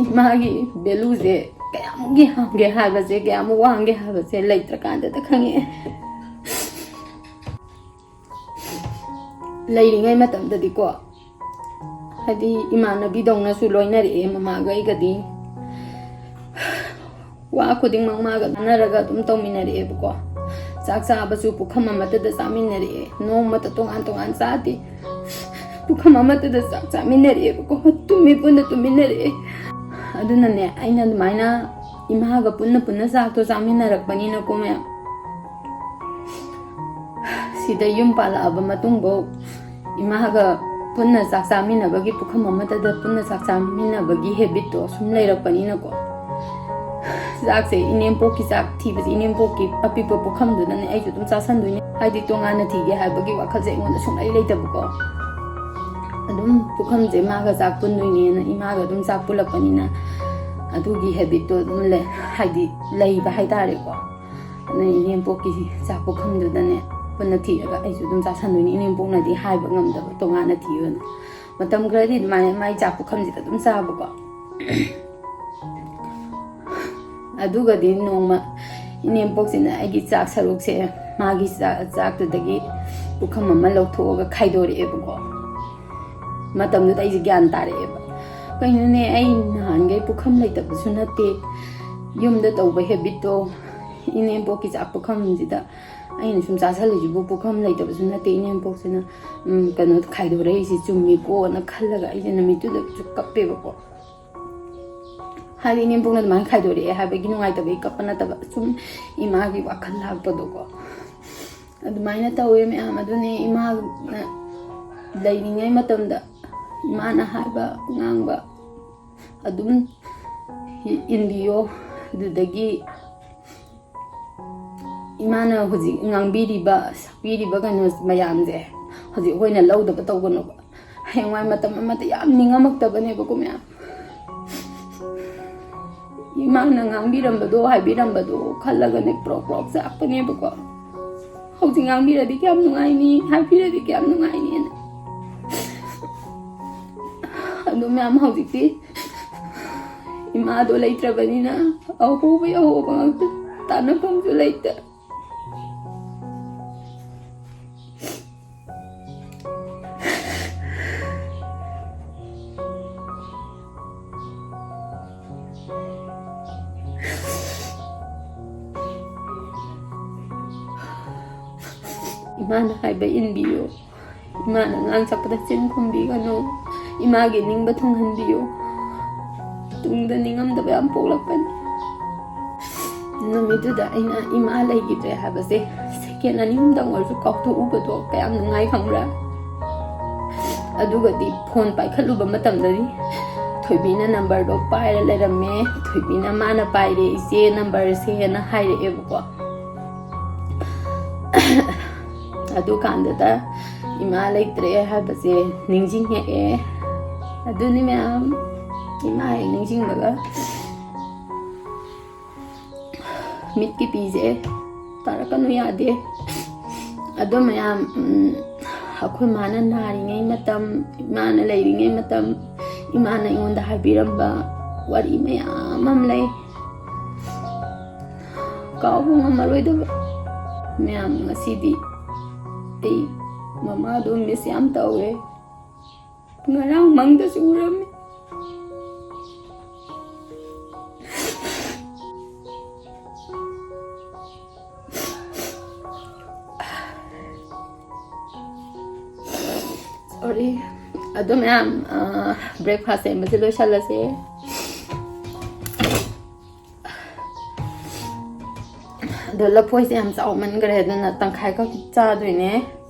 ꯏꯃꯥꯒꯤ ꯚꯦꯂꯨꯁꯦ ꯀꯌꯥꯃꯨꯛ ꯌꯥꯝꯒꯦ ꯍꯥꯏꯕꯁꯦ, ꯀꯌꯥꯃꯨꯛ ꯋꯥꯡꯒꯦ ꯍꯥꯏꯕꯁꯦ ꯂꯩꯇ꯭ꯔꯀꯥꯟꯗꯗ ꯈꯪꯉꯛꯑꯦ꯫ ꯂꯩꯔꯤꯉꯩ ꯃꯇꯝꯗꯗꯤꯀꯣ, ꯍꯥꯏꯗꯤ, ꯏꯃꯥꯟꯅꯕꯤꯗꯧꯅꯁꯨ ꯂꯣꯏꯅꯔꯛꯑꯦ ꯃꯃꯥꯒ ꯑꯩꯒꯗꯤ꯫ ꯋꯥ ꯈꯨꯗꯤꯡꯃꯛ ꯃꯥꯒ ꯇꯥꯟꯅꯔꯒ ꯑꯗꯨꯝ ꯇꯧꯃꯤꯟꯅꯔꯛꯑꯦꯕꯀꯣ꯫ ꯆꯥꯛ ꯆꯥꯕꯁꯨ ꯄꯨꯈꯝ ꯑꯃꯠꯇꯗ ꯆꯥꯃꯤꯟꯅꯔꯛꯑꯦ, ꯅꯣꯡꯃꯇ ꯇꯣꯉꯥꯟ ꯇꯣꯉꯥꯟ ꯆꯥꯗꯦ꯫ ꯄꯨꯈꯝ ꯑꯃꯠꯇꯗ ꯆꯥꯛ ꯆꯥꯃꯤꯟꯅꯔꯛꯑꯦꯕꯀꯣ, ꯇꯨꯝꯃꯤ ꯄꯨꯟꯅ ꯇꯨꯝꯃꯤꯟꯅꯔꯛꯑꯦ꯫ ꯑꯗꯨꯅꯅꯦ, ꯑꯩꯅ ꯑꯗꯨꯃꯥꯏꯅ ꯏꯃꯥꯒ ꯄꯨꯟꯅ ꯄꯨꯟꯅ ꯆꯥꯛꯇꯣ ꯆꯥꯃꯤꯟꯅꯔꯛꯄꯅꯤꯅꯀꯣ ꯃꯌꯥꯝ, ꯁꯤꯗ ꯌꯨꯝ ꯄꯥꯜꯂꯛꯑꯕ ꯃꯇꯨꯡꯐꯧ ꯏꯃꯥꯒ ꯄꯨꯟꯅ ꯆꯥꯛ ꯆꯥꯃꯤꯟꯅꯕꯒꯤ, ꯄꯨꯈꯝ ꯑꯃꯠꯇꯗ ꯄꯨꯟꯅ ꯆꯥꯛ ꯆꯥꯃꯤꯟꯅꯕꯒꯤ ꯍꯦꯕꯤꯠꯇꯣ ꯁꯨꯝ ꯂꯩꯔꯛꯄꯅꯤꯅꯀꯣ, ꯆꯥꯛꯁꯦ, ꯏꯅꯦꯝꯄꯣꯛꯀꯤ ꯆꯥꯛ ꯊꯤꯕꯁꯦ, ꯏꯅꯦꯝꯄꯣꯛꯀꯤ ꯑꯄꯤꯛꯄ ꯄꯨꯈꯝꯗꯨꯗꯅꯦ ꯑꯩꯁꯨ ꯑꯗꯨꯝ ꯆꯥꯁꯟꯗꯣꯏꯅꯦ꯫ ꯍꯥꯏꯗꯤ, ꯇꯣꯉꯥꯟꯅ ꯊꯤꯒꯦ ꯍꯥꯏꯕꯒꯤ ꯋꯥꯈꯜꯁꯦ ꯑꯩꯉꯣꯟꯗ ꯁꯨꯡꯂꯩ ꯂꯩꯇꯕꯀꯣ꯫ ꯑꯗꯨꯝ ꯄꯨꯈꯝꯁꯦ ꯃꯥꯒ ꯆꯥꯛ ꯄꯨꯟꯗꯣꯏꯅꯦꯅ, ꯏꯃꯥꯒ ꯑꯗꯨꯝ ꯆꯥꯛ ꯄꯨꯜꯂꯛꯄꯅꯤꯅ, ꯑꯗꯨꯒꯤ ꯍꯦꯕꯤꯠꯇꯣ ꯑꯗꯨꯝ ꯂꯩ, ꯍꯥꯏꯗꯤ, ꯂꯩꯕ ꯍꯥꯏꯇꯥꯔꯦꯀꯣ꯫ ꯑꯗꯨꯅ ꯏꯅꯦꯝꯄꯣꯛꯀꯤ ꯆꯥꯛ ꯄꯨꯈꯝꯗꯨꯗꯅꯦ ꯄꯨꯟꯅ ꯊꯤꯔꯒ ꯑꯩꯁꯨ ꯑꯗꯨꯝ ꯆꯥꯁꯟꯗꯣꯏꯅꯤ꯫ ꯏꯅꯦꯝꯄꯣꯛꯅꯗꯤ ꯍꯥꯏꯕ ꯉꯝꯗꯕ, ꯇꯣꯉꯥꯟꯅ ꯊꯤꯌꯣꯅ꯫ ꯃꯇꯝ ꯈꯔꯗꯤ ꯑꯗꯨꯃꯥꯏꯅ ꯃꯥꯏ ꯆꯥꯛ ꯄꯨꯈꯝꯁꯤꯗ ꯑꯗꯨꯝ ꯆꯥꯕꯀꯣ꯫ ꯑꯗꯨꯒꯗꯤ ꯅꯣꯡꯃ ꯏꯅꯦꯝꯄꯣꯛꯁꯤꯅ ꯑꯩꯒꯤ ꯆꯥꯛ ꯁꯔꯨꯛꯁꯦ, ꯃꯥꯒꯤ ꯆꯥꯛ, ꯆꯥꯛꯇꯨꯗꯒꯤ ꯄꯨꯈꯝ ꯑꯃ ꯂꯧꯊꯣꯛꯑꯒ ꯈꯥꯏꯗꯣꯔꯛꯑꯦꯕꯀꯣ꯫ ꯃꯇꯝꯗꯨꯗ ꯑꯩꯁꯦ ꯒ꯭ꯌꯥꯟ ꯇꯥꯔꯛꯑꯦꯕ, "ꯀꯩꯅꯣꯅꯦ, ꯑꯩ ꯅꯍꯥꯟꯈꯩ ꯄꯨꯈꯝ ꯂꯩꯇꯕꯁꯨ ꯅꯠꯇꯦ, ꯌꯨꯝꯗ ꯇꯧꯕ ꯍꯦꯕꯤꯠꯇꯣ, ꯏꯅꯦꯝꯄꯣꯛꯀꯤ ꯆꯥꯛ ꯄꯨꯈꯝꯁꯤꯗ ꯑꯩꯅ ꯁꯨꯝ ꯆꯥꯁꯜꯂꯤꯁꯤꯕꯨ ꯄꯨꯈꯝ ꯂꯩꯇꯕꯁꯨ ꯅꯠꯇꯦ, ꯏꯅꯦꯝꯄꯣꯛꯁꯤꯅ, ꯎꯝ, ꯀꯩꯅꯣ, ꯈꯥꯏꯗꯣꯔꯛꯏꯁꯤ ꯆꯨꯝꯃꯤꯀꯣꯅ" ꯈꯜꯂꯒ ꯑꯩꯁꯦ ꯅꯨꯃꯤꯠꯇꯨꯗꯁꯨ ꯀꯞꯄꯦꯕꯀꯣ꯫ ꯍꯥꯏꯗꯤ, ꯏꯅꯦꯝꯄꯣꯛꯅ ꯑꯗꯨꯃꯥꯏꯅ ꯈꯥꯏꯗꯣꯔꯛꯑꯦ ꯍꯥꯏꯕꯒꯤ ꯅꯨꯡꯉꯥꯏꯇꯕꯒꯤ ꯀꯞꯄ ꯅꯠꯇꯕ, ꯁꯨꯝ ꯏꯃꯥꯒꯤ ꯋꯥꯈꯜ ꯂꯥꯛꯄꯗꯣꯀꯣ꯫ ꯑꯗꯨꯃꯥꯏꯅ ꯇꯧꯋꯦ ꯃꯌꯥꯝ꯫ ꯑꯗꯨꯅꯦ, ꯏꯃꯥꯅ ꯂꯩꯔꯤꯉꯩ ꯃꯇꯝꯗ ꯏꯃꯥꯅ ꯍꯥꯏꯕ ꯉꯥꯡꯕ ꯑꯗꯨꯝ ꯏꯟꯕꯤꯌꯣ꯫ ꯑꯗꯨꯗꯒꯤ ꯏꯃꯥꯅ ꯍꯧꯖꯤꯛ ꯉꯥꯡꯕꯤꯔꯤꯕ, ꯁꯛꯄꯤꯔꯤꯕ ꯀꯩꯅꯣ ꯃꯌꯥꯝꯁꯦ ꯍꯧꯖꯤꯛ ꯑꯩꯈꯣꯏꯅ ꯂꯧꯗꯕ ꯇꯧꯒꯅꯨꯕ꯫ ꯍꯌꯦꯡꯋꯥꯏ ꯃꯇꯝ ꯑꯃꯗ ꯌꯥꯝ ꯅꯤꯡꯉꯝꯃꯛꯇꯕꯅꯦꯕꯀꯣ ꯃꯌꯥꯝ꯫ ꯏꯃꯥꯅ ꯉꯥꯡꯕꯤꯔꯝꯕꯗꯣ, ꯍꯥꯏꯕꯤꯔꯝꯕꯗꯣ ꯈꯜꯂꯒꯅꯦ ꯄ꯭ꯔꯣꯛ ꯄ꯭ꯔꯣꯛ ꯆꯥꯛꯄꯅꯦꯕꯀꯣ꯫ ꯍꯧꯖꯤꯛ ꯉꯥꯡꯕꯤꯔꯗꯤ ꯀꯌꯥꯝ ꯅꯨꯡꯉꯥꯏꯅꯤ, ꯍꯥꯏꯕꯤꯔꯗꯤ ꯀꯌꯥꯝ ꯅꯨꯡꯉꯥꯏꯅꯤꯅ꯫ ꯑꯗꯣ ꯃꯌꯥꯝ, ꯍꯧꯖꯤꯛꯇꯤ ꯏꯃꯥꯗꯣ ꯂꯩꯇ꯭ꯔꯕꯅꯤꯅ ꯑꯍꯣꯕꯩ ꯑꯍꯣꯕ ꯉꯥꯛꯇ, ꯇꯥꯟꯅꯐꯝꯁꯨ ꯂꯩꯇ꯫ ꯏꯃꯥꯅ ꯍꯥꯏꯕ ꯏꯟꯕꯤꯌꯨ꯫ ꯏꯃꯥꯅ ꯉꯥꯡ ꯆꯠꯄꯗ ꯆꯤꯟ ꯈꯨꯝꯕꯤꯒꯅꯨ꯫ ꯏꯃꯥꯒꯤ ꯅꯤꯡꯕ ꯊꯨꯡꯍꯟꯕꯤꯌꯨ꯫ ꯇꯨꯡꯗ ꯅꯤꯡꯉꯝꯗꯕ ꯌꯥꯝ ꯄꯣꯛꯂꯛꯄꯅꯤ꯫ ꯅꯨꯃꯤꯠꯇꯨꯗ ꯑꯩꯅ ꯏꯃꯥ ꯂꯩꯈꯤꯗ꯭ꯔꯦ ꯍꯥꯏꯕꯁꯦ ꯁꯦꯀꯦꯟ ꯑꯅꯤ ꯑꯍꯨꯝꯗꯪ ꯑꯣꯏꯔꯁꯨ ꯀꯥꯎꯊꯣꯛꯎꯕꯗꯣ ꯀꯌꯥꯝ ꯅꯨꯡꯉꯥꯏ ꯈꯪꯕ꯭ꯔꯥ? ꯑꯗꯨꯒꯗꯤ ꯐꯣꯟ ꯄꯥꯏꯈꯠꯂꯨꯕ ꯃꯇꯝꯗꯗꯤ ꯊꯣꯏꯕꯤꯅ ꯅꯝꯕꯔꯗꯣ ꯄꯥꯏꯔ ꯂꯩꯔꯝꯃꯦ꯫ ꯊꯣꯏꯕꯤꯅ ꯃꯥꯅ ꯄꯥꯏꯔꯦ, "ꯏꯆꯦ, ꯅꯝꯕꯔꯁꯦꯅ" ꯍꯥꯏꯔꯛꯑꯦꯕꯀꯣ꯫ ꯑꯗꯨꯀꯥꯟꯗꯨꯗ ꯏꯃꯥ ꯂꯩꯇ꯭ꯔꯦ ꯍꯥꯏꯕꯁꯦ ꯅꯤꯡꯁꯤꯡꯉꯛꯑꯦ꯫ ꯑꯗꯨꯅꯤ ꯃꯌꯥꯝ, ꯏꯃꯥ ꯍꯦꯛ ꯅꯤꯡꯁꯤꯡꯕꯒ ꯃꯤꯠꯀꯤ ꯄꯤꯁꯦ ꯇꯥꯔꯛꯀꯅꯨ ꯌꯥꯗꯦ꯫ ꯑꯗꯣ ꯃꯌꯥꯝ, ꯎꯝ, ꯑꯩꯈꯣꯏ ꯃꯥꯅ ꯅꯥꯔꯤꯉꯩ ꯃꯇꯝ, ꯏꯃꯥꯅ ꯂꯩꯔꯤꯉꯩ ꯃꯇꯝ, ꯏꯃꯥꯅ ꯑꯩꯉꯣꯟꯗ ꯍꯥꯏꯕꯤꯔꯝꯕ ꯋꯥꯔꯤ ꯃꯌꯥꯝ ꯑꯃ ꯂꯩ, ꯀꯥꯎꯕ ꯉꯝꯃꯔꯣꯏꯗꯕ꯫ ꯃꯌꯥꯝ, ꯉꯁꯤꯗꯤ ꯑꯩ ꯃꯃꯥꯗꯣ ꯃꯤꯁ ꯌꯥꯝ ꯇꯧꯋꯦ꯫ ꯉꯔꯥꯡ ꯃꯪꯗꯁꯨ ꯎꯔꯝꯃꯤ꯫ ꯁꯣꯔꯤ꯫ ꯑꯗꯣ ꯃꯌꯥꯝ, ꯕ꯭ꯔꯦꯛꯐꯥꯁ ꯁꯦꯝꯕꯁꯦ ꯂꯣꯏꯁꯜꯂꯁꯦ꯫ ꯑꯗꯣ ꯂꯐꯣꯏꯁꯦ ꯌꯥꯝ ꯆꯥꯎꯃꯟꯈ꯭ꯔꯦ, ꯑꯗꯨꯅ ꯇꯪꯈꯥꯏ ꯈꯛ ꯆꯥꯗꯣꯏꯅꯦ,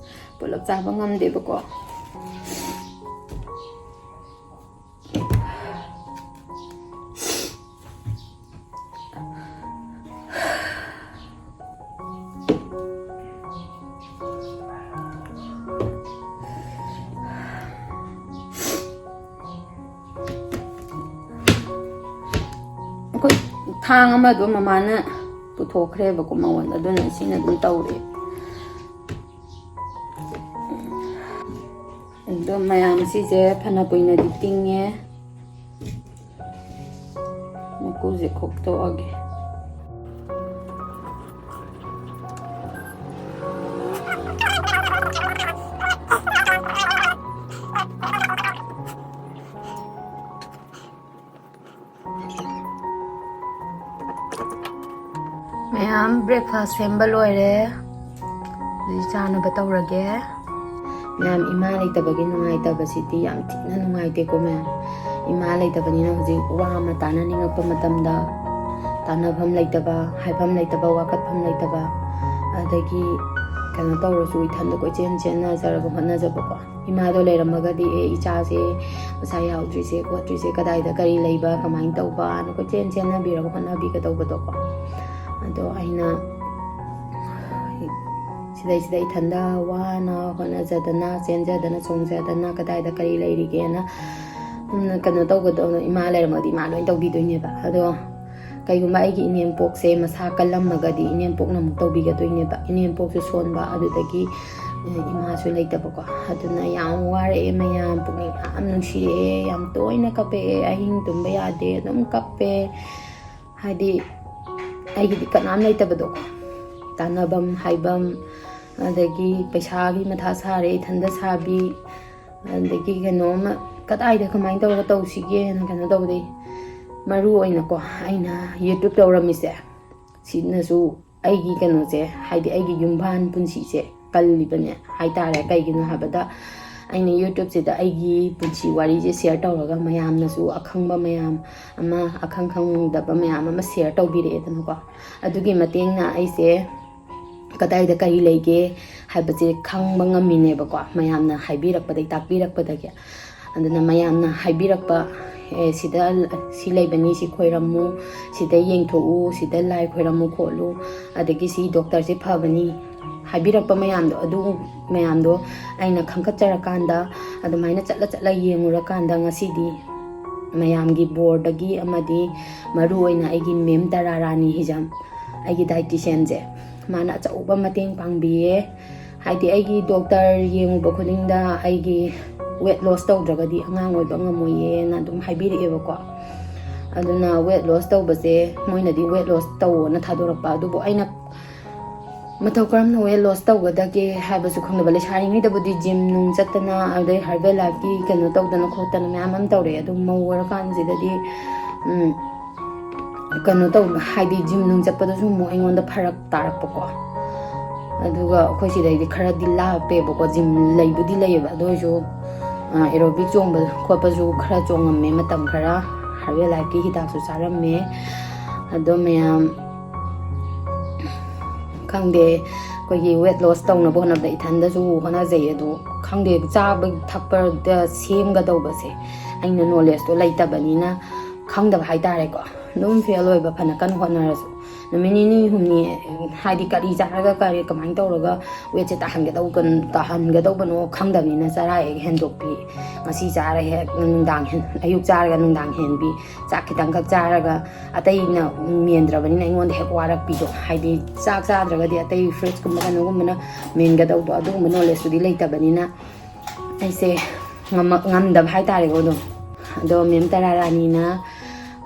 ꯄꯨꯂꯞ ꯆꯥꯕ ꯉꯝꯗꯦꯕꯀꯣ꯫ ꯑꯩꯈꯣꯏ ꯊꯥꯡ ꯑꯃꯗꯣ ꯃꯃꯥꯅ ꯄꯨꯊꯣꯛꯈ꯭ꯔꯦꯕꯀꯣ ꯃꯉꯣꯟꯗ, ꯑꯗꯨꯅ ꯁꯤꯅ ꯑꯗꯨꯝ ꯇꯧꯔꯦ꯫ ꯑꯗꯣ ꯃꯌꯥꯝ ꯁꯤꯁꯦ ꯐꯅ ꯀꯨꯏꯅꯗꯤ ꯇꯤꯡꯉꯦ꯫ ꯃꯀꯨꯁꯦ ꯈꯣꯛꯇꯣꯛꯑꯒꯦ꯫ ꯃꯌꯥꯝ, breakfast ꯁꯦꯝꯕ ꯂꯣꯏꯔꯦ꯫ ꯑꯗꯨꯗꯤ ꯆꯥꯅꯕ ꯇꯧꯔꯒꯦ꯫ ꯃꯌꯥꯝ, ꯏꯃꯥ ꯂꯩꯇꯕꯒꯤ ꯅꯨꯡꯉꯥꯏꯇꯕꯁꯤꯗꯤ ꯌꯥꯝ ꯊꯤꯅ ꯅꯨꯡꯉꯥꯏꯇꯦꯀꯣ ꯃꯌꯥꯝ꯫ ꯏꯃꯥ ꯂꯩꯇꯕꯅꯤꯅ ꯍꯧꯖꯤꯛ ꯋꯥ ꯑꯃ ꯇꯥꯅꯅꯤꯡꯉꯛꯄ ꯃꯇꯝꯗ ꯇꯥꯅꯐꯝ ꯂꯩꯇꯕ, ꯍꯥꯏꯐꯝ ꯂꯩꯇꯕ, ꯋꯥꯀꯠꯐꯝ ꯂꯩꯇꯕ, ꯑꯗꯒꯤ ꯀꯩꯅꯣ ꯇꯧꯔꯁꯨ ꯏꯊꯟꯗ ꯀꯣꯏꯆꯦꯟ ꯆꯦꯟꯅꯖꯔꯒ ꯍꯣꯠꯅꯖꯕꯀꯣ꯫ ꯏꯃꯥꯗꯣ ꯂꯩꯔꯝꯃꯒꯗꯤ, "ꯑꯦ, ꯏꯆꯥꯁꯦ ꯃꯁꯥ ꯌꯥꯎꯗ꯭ꯔꯤꯁꯦ ꯈꯣꯠꯇ꯭ꯔꯤꯁꯦ ꯀꯗꯥꯏꯗ ꯀꯔꯤ ꯂꯩꯕ, ꯀꯃꯥꯏꯅ ꯇꯧꯕ?" ꯑꯅ ꯀꯣꯏꯆꯦꯟ ꯆꯦꯟꯅꯕꯤꯔꯒ ꯍꯣꯠꯅꯕꯤꯒꯗꯧꯕꯗꯣꯀꯣ꯫ ꯑꯗꯣ ꯑꯩꯅ ꯁꯤꯗꯩꯁꯤꯗ ꯏꯊꯟꯗ ꯋꯥꯅ ꯍꯣꯠꯅꯖꯗꯅ, ꯆꯦꯟꯖꯗꯅ, ꯆꯣꯡꯖꯗꯅ ꯀꯗꯥꯏꯗ ꯀꯔꯤ ꯂꯩꯔꯤꯒꯦꯅ, ꯎꯝ, ꯀꯩꯅꯣ ꯇꯧꯒꯗꯧꯅꯣ, ꯏꯃꯥ ꯂꯩꯔꯝꯃꯗꯤ ꯏꯃꯥ ꯂꯣꯏ ꯇꯧꯕꯤꯗꯣꯏꯅꯦꯕ꯫ ꯑꯗꯣ ꯀꯩꯒꯨꯝꯕ ꯑꯩꯒꯤ ꯏꯅꯦꯝꯄꯣꯛꯁꯦ ꯃꯁꯥ ꯀꯜꯂꯝꯃꯒꯗꯤ ꯏꯅꯦꯝꯄꯣꯛꯅ ꯑꯃꯨꯛ ꯇꯧꯕꯤꯒꯗꯣꯏꯅꯦꯕ꯫ ꯏꯅꯦꯝꯄꯣꯛꯁꯨ ꯁꯣꯟꯕ, ꯑꯗꯨꯗꯒꯤ, ꯑꯦ, ꯏꯃꯥꯁꯨ ꯂꯩꯇꯕꯀꯣ꯫ ꯑꯗꯨꯅ ꯌꯥꯝ ꯋꯥꯔꯛꯑꯦ ꯃꯌꯥꯝ, ꯄꯨꯛꯅꯤꯡ ꯌꯥꯝ ꯅꯨꯡꯁꯤꯔꯛꯑꯦ, ꯌꯥꯝ ꯇꯣꯏꯅ ꯀꯞꯄꯛꯑꯦ, ꯑꯍꯤꯡ ꯇꯨꯝꯕ ꯌꯥꯗꯦ, ꯑꯗꯨꯝ ꯀꯞꯄꯦ꯫ ꯍꯥꯏꯗꯤ ꯑꯩꯒꯤꯗꯤ ꯀꯅꯥꯝ ꯂꯩꯇꯕꯗꯣ, ꯇꯥꯟꯅꯐꯝ ꯍꯥꯏꯐꯝ, ꯑꯗꯒꯤ ꯄꯩꯁꯥꯒꯤ ꯃꯊꯥ ꯁꯥꯔꯦ, ꯏꯊꯟꯗ ꯁꯥꯕꯤ, ꯑꯗꯒꯤ ꯀꯩꯅꯣꯝꯃ ꯀꯗꯥꯏꯗ ꯀꯃꯥꯏꯅ ꯇꯧꯔꯒ ꯇꯧꯁꯤꯒꯦꯅ ꯀꯩꯅꯣ ꯇꯧꯕꯗꯩ, ꯃꯔꯨ ꯑꯣꯏꯅꯀꯣ ꯑꯩꯅ YouTube ꯇꯧꯔꯝꯃꯤꯁꯦ, ꯁꯤꯅꯁꯨ ꯑꯩꯒꯤ ꯀꯩꯅꯣꯁꯦ, ꯍꯥꯏꯗꯤ ꯑꯩꯒꯤ ꯌꯨꯝꯕꯥꯟ ꯄꯨꯟꯁꯤꯁꯦ ꯀꯜꯂꯤꯕꯅꯦ ꯍꯥꯏꯇꯥꯔꯦ꯫ ꯀꯩꯒꯤꯅꯣ ꯍꯥꯏꯕꯗ, ꯑꯩꯅ YouTubeꯁꯤꯗ ꯑꯩꯒꯤ ꯄꯨꯟꯁꯤ ꯋꯥꯔꯤꯁꯦ share ꯇꯧꯔꯒ ꯃꯌꯥꯝꯅꯁꯨ ꯑꯈꯪꯕ ꯃꯌꯥꯝ ꯑꯃ, ꯑꯈꯪ ꯈꯪꯗꯕ ꯃꯌꯥꯝ ꯑꯃ share ꯇꯧꯕꯤꯔꯛꯑꯦꯗꯅꯀꯣ꯫ ꯑꯗꯨꯒꯤ ꯃꯇꯦꯡꯅ ꯑꯩꯁꯦ ꯀꯗꯥꯏꯗ ꯀꯔꯤ ꯂꯩꯒꯦ ꯍꯥꯏꯕꯁꯦ ꯈꯪꯕ ꯉꯝꯃꯤꯅꯦꯕꯀꯣ, ꯃꯌꯥꯝꯅ ꯍꯥꯏꯕꯤꯔꯛꯄꯗꯒꯤ, ꯇꯥꯛꯄꯤꯔꯛꯄꯗꯒꯤ꯫ ꯑꯗꯨꯅ ꯃꯌꯥꯝꯅ ꯍꯥꯏꯕꯤꯔꯛꯄ, "ꯑꯦ, ꯁꯤꯗ ꯁꯤ ꯂꯩꯕꯅꯤ, ꯁꯤ ꯈꯣꯏꯔꯝꯃꯨ, ꯁꯤꯗ ꯌꯦꯡꯊꯣꯛꯎ, ꯁꯤꯗ ꯂꯥꯏ ꯈꯣꯏꯔꯝꯃꯨ ꯈꯣꯠꯂꯨ, ꯑꯗꯒꯤ ꯁꯤ ꯗꯣꯛꯇꯔꯁꯦ ꯐꯕꯅꯤ", ꯍꯥꯏꯕꯤꯔꯛꯄ ꯃꯌꯥꯝꯗꯣ, ꯑꯗꯨ ꯃꯌꯥꯝꯗꯣ ꯑꯩꯅ ꯈꯟꯒꯠꯆꯔꯀꯥꯟꯗ, ꯑꯗꯨꯃꯥꯏꯅ ꯆꯠꯂ ꯆꯠꯂ ꯌꯦꯡꯉꯨꯔꯀꯥꯟꯗ, ꯉꯁꯤꯗꯤ ꯃꯌꯥꯝꯒꯤ ꯕꯣꯔꯗꯒꯤ ꯑꯃꯗꯤ ꯃꯔꯨ ꯑꯣꯏꯅ ꯑꯩꯒꯤ ꯃꯦꯝ ꯇꯔꯥ ꯔꯥꯅꯤ ꯍꯤꯖꯝ, ꯑꯩꯒꯤ dietitianꯁꯦ, ꯃꯥꯅ ꯑꯆꯧꯕ ꯃꯇꯦꯡ ꯄꯥꯡꯕꯤꯌꯦ꯫ ꯍꯥꯏꯗꯤ ꯑꯩꯒꯤ ꯗꯣꯛꯇꯔ ꯌꯦꯡꯉꯨꯕ ꯈꯨꯗꯤꯡꯗ ꯑꯩꯒꯤ ꯋꯦꯠ ꯂꯣꯁ ꯇꯧꯗ꯭ꯔꯒꯗꯤ ꯑꯉꯥꯡ ꯑꯣꯏꯕ ꯉꯝꯃꯣꯏꯌꯦꯅ ꯑꯗꯨꯝ ꯍꯥꯏꯕꯤꯔꯛꯑꯦꯕꯀꯣ꯫ ꯑꯗꯨꯅ ꯋꯦꯠ ꯂꯣꯁ ꯇꯧꯕꯁꯦ, ꯃꯣꯏꯅꯗꯤ ꯋꯦꯠ ꯂꯣꯁ ꯇꯧꯑꯣꯅ ꯊꯥꯗꯣꯔꯛꯄ, ꯑꯗꯨꯕꯨ ꯑꯩꯅ ꯃꯇꯧ ꯀꯔꯝꯅ ꯋꯦꯠ ꯂꯣꯁ ꯇꯧꯒꯗꯒꯦ ꯍꯥꯏꯕꯁꯨ ꯈꯪꯗꯕ꯫ ꯂꯩꯁꯥꯔꯤꯉꯩꯗꯕꯨꯗꯤ ꯖꯤꯝ ꯅꯨꯡ ꯆꯠꯇꯅ, ꯑꯗꯩ ꯍꯔꯕꯦꯜ ꯂꯥꯏꯐꯀꯤ ꯀꯩꯅꯣ ꯇꯧꯗꯅ ꯈꯣꯠꯇꯅ ꯃꯌꯥꯝ ꯑꯃ ꯇꯧꯔꯛꯑꯦ꯫ ꯑꯗꯨꯝ ꯃꯧ ꯑꯣꯏꯔꯀꯥꯟꯁꯤꯗꯗꯤ ꯎꯝ, ꯀꯩꯅꯣ ꯇꯧ ꯍꯥꯏꯗꯤ ꯖꯤꯝ ꯅꯨꯡ ꯆꯠꯄꯗꯁꯨ ꯑꯃꯨꯛ ꯑꯩꯉꯣꯟꯗ ꯐꯔꯛ ꯇꯥꯔꯛꯄꯀꯣ꯫ ꯑꯗꯨꯒ ꯑꯩꯈꯣꯏ ꯁꯤꯗꯩꯗꯤ ꯈꯔꯗꯤ ꯂꯥꯞꯄꯦꯕꯀꯣ, ꯖꯤꯝ ꯂꯩꯕꯨꯗꯤ ꯂꯩꯌꯦꯕ, ꯑꯗꯨ ꯑꯣꯏꯔꯁꯨ ꯑꯦꯔꯣꯕꯤꯛ ꯆꯣꯡꯕ ꯈꯣꯠꯄꯁꯨ ꯈꯔ ꯆꯣꯡꯉꯝꯃꯦ ꯃꯇꯝ ꯈꯔ꯫ ꯍꯔꯕꯦꯜ ꯂꯥꯏꯐꯀꯤ ꯍꯤꯗꯥꯛꯁꯨ ꯆꯥꯔꯝꯃꯦ꯫ ꯑꯗꯣ ꯃꯌꯥꯝ, ꯈꯪꯗꯦ, ꯑꯩꯈꯣꯏꯒꯤ ꯋꯦꯠ ꯂꯣꯁ ꯇꯧꯅꯕ ꯍꯣꯠꯅꯕꯗ ꯏꯊꯟꯗꯁꯨ ꯍꯣꯠꯅꯖꯩ꯫ ꯑꯗꯣ ꯈꯪꯗꯦ, ꯆꯥꯕ ꯊꯛꯄꯗ ꯁꯦꯝꯒꯗꯧꯕꯁꯦ ꯑꯩꯅ ꯅꯣꯂꯦꯖꯇꯣ ꯂꯩꯇꯕꯅꯤꯅ ꯈꯪꯗꯕ ꯍꯥꯏꯇꯥꯔꯦꯀꯣ꯫ ꯑꯗꯨꯝ ꯐꯦꯜ ꯑꯣꯏꯕ, ꯐꯅ ꯀꯟꯅ ꯍꯣꯠꯅꯔꯁꯨ꯫ ꯅꯨꯃꯤꯠ ꯅꯤꯅꯤ ꯍꯨꯝꯅꯤ, ꯍꯥꯏꯗꯤ ꯀꯔꯤ ꯆꯥꯔꯒ ꯀꯔꯤ ꯀꯃꯥꯏꯅ ꯇꯧꯔꯒ ꯋꯦꯠꯁꯦ ꯇꯥꯍꯟꯒꯗꯧꯕ-, ꯇꯥꯍꯟꯒꯗꯧꯕꯅꯣ ꯈꯪꯗꯕꯅꯤꯅ ꯆꯔꯥ ꯍꯦꯛ ꯍꯦꯟꯗꯣꯛꯄꯤ, ꯉꯁꯤ ꯆꯥꯔ ꯍꯦꯛ ꯅꯨꯡꯗꯥꯡ ꯍꯦꯟ-, ꯑꯌꯨꯛ ꯆꯥꯔꯒ ꯅꯨꯡꯗꯥꯡ ꯍꯦꯟꯕꯤ, ꯆꯥꯛ ꯈꯤꯇꯪꯈꯛ ꯆꯥꯔꯒ ꯑꯇꯩꯅ ꯃꯦꯟꯗ꯭ꯔꯕꯅꯤꯅ ꯑꯩꯉꯣꯟꯗ ꯍꯦꯛ ꯋꯥꯔꯛꯄꯤꯗꯣ, ꯍꯥꯏꯗꯤ ꯆꯥꯛ ꯆꯥꯗ꯭ꯔꯒꯗꯤ ꯑꯇꯩ ꯐ꯭ꯔꯨꯏꯠꯁꯀꯨꯝꯕ ꯀꯩꯅꯣꯒꯨꯝꯕꯅ ꯃꯦꯟꯒꯗꯧꯕ, ꯑꯗꯨꯒꯨꯝꯕ ꯅꯣꯂꯦꯖꯇꯨꯗꯤ ꯂꯩꯇꯕꯅꯤꯅ ꯑꯩꯁꯦ ꯉꯝꯃ-, ꯉꯝꯗꯕ ꯍꯥꯏꯇꯥꯔꯦꯀꯣ ꯑꯗꯨꯝ꯫ ꯑꯗꯣ ꯃꯦꯝ ꯇꯔꯥ ꯔꯥꯅꯤꯅ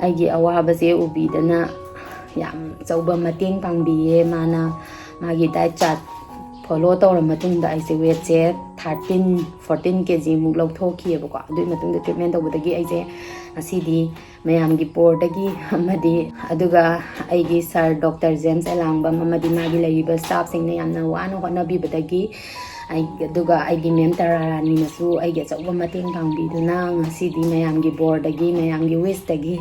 ꯑꯩꯒꯤ ꯑꯋꯥꯕꯁꯦ ꯎꯕꯤꯗꯅ ꯌꯥꯝ ꯑꯆꯧꯕ ꯃꯇꯦꯡ ꯄꯥꯡꯕꯤꯌꯦ꯫ ꯃꯥꯅ ꯃꯥꯒꯤ ꯗꯥꯏꯠ ꯆꯥꯔꯠ ꯐꯣꯂꯣ ꯇꯧꯔ ꯃꯇꯨꯡꯗ ꯑꯩꯁꯦ ꯋꯦꯠꯁꯦ ꯊꯥꯔꯇꯤꯟ, ꯐꯣꯔꯇꯤꯟ ꯀꯦ ꯖꯤꯃꯨꯛ ꯂꯧꯊꯣꯛꯈꯤꯑꯕꯀꯣ꯫ ꯑꯗꯨꯒꯤ ꯃꯇꯨꯡꯗ ꯇ꯭ꯔꯤꯠꯃꯦꯟ ꯇꯧꯕꯗꯒꯤ ꯑꯩꯁꯦ ꯉꯁꯤꯗꯤ ꯃꯌꯥꯝꯒꯤ ꯕꯣꯔꯗꯒꯤ ꯑꯃꯗꯤ, ꯑꯗꯨꯒ ꯑꯩꯒꯤ ꯁꯥꯔ ꯗꯣꯛꯇꯔ ꯖꯦꯝꯁ ꯑꯦꯂꯥꯡꯕꯝ ꯑꯃꯗꯤ ꯃꯥꯒꯤ ꯂꯩꯔꯤꯕ ꯁ꯭ꯇꯥꯐꯁꯤꯡꯅ ꯌꯥꯝꯅ ꯋꯥꯅ ꯍꯣꯠꯅꯕꯤꯕꯗꯒꯤ, ꯑꯩ, ꯑꯗꯨꯒ ꯑꯩꯒꯤ ꯃꯦꯝ ꯇꯔꯥ ꯔꯥꯅꯤꯅꯁꯨ ꯑꯩꯒꯤ ꯑꯆꯧꯕ ꯃꯇꯦꯡ ꯄꯥꯡꯕꯤꯗꯨꯅ ꯉꯁꯤꯗꯤ ꯃꯌꯥꯝꯒꯤ ꯕꯣꯔꯗꯒꯤ, ꯃꯌꯥꯝꯒꯤ ꯋꯤꯁꯇꯒꯤ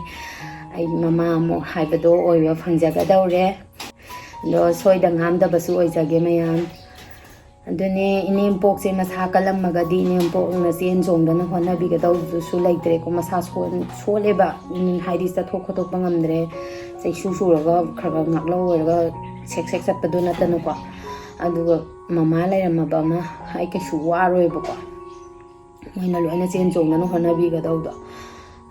ꯑꯩ ꯃꯃꯥ ꯑꯃꯨꯛ ꯍꯥꯏꯕꯗꯣ ꯑꯣꯏꯕ ꯐꯪꯖꯒꯗꯧꯔꯦ꯫ ꯑꯗꯣ ꯁꯣꯏꯗ ꯉꯥꯝꯗꯕꯁꯨ ꯑꯣꯏꯖꯒꯦ ꯃꯌꯥꯝ꯫ ꯑꯗꯨꯅꯦ, ꯏꯅꯦꯝꯄꯣꯛꯁꯦ ꯃꯁꯥ ꯀꯜꯂꯝꯃꯒꯗꯤ ꯏꯅꯦꯝꯄꯣꯛꯅ ꯆꯦꯟ ꯆꯣꯡꯗꯅ ꯍꯣꯠꯅꯕꯤꯒꯗꯧꯕꯁꯨ ꯂꯩꯇ꯭ꯔꯦꯀꯣ꯫ ꯃꯁꯥ ꯁꯣꯟ-, ꯁꯣꯜꯂꯦꯕ, ꯎꯝ, ꯍꯥꯏꯗꯤ ꯆꯠꯊꯣꯛ ꯈꯣꯠꯇꯣꯛꯄ ꯉꯝꯗ꯭ꯔꯦ, ꯆꯩꯁꯨ ꯁꯨꯔꯒ ꯈꯔ ꯈꯔ ꯉꯥꯛꯂꯧ ꯑꯣꯏꯔꯒ ꯁꯦꯛ ꯁꯦꯛ ꯆꯠꯄꯗꯣ ꯅꯠꯇꯅꯀꯣ꯫ ꯑꯗꯨꯒ ꯃꯃꯥ ꯂꯩꯔꯝꯃꯕ ꯑꯃ ꯑꯩ ꯀꯩꯁꯨ ꯋꯥꯔꯣꯏꯕꯀꯣ, ꯃꯣꯏꯅ ꯂꯣꯏꯅ ꯆꯦꯟ ꯆꯣꯡꯗꯅ ꯍꯣꯠꯅꯕꯤꯒꯗꯧꯕꯗꯣ꯫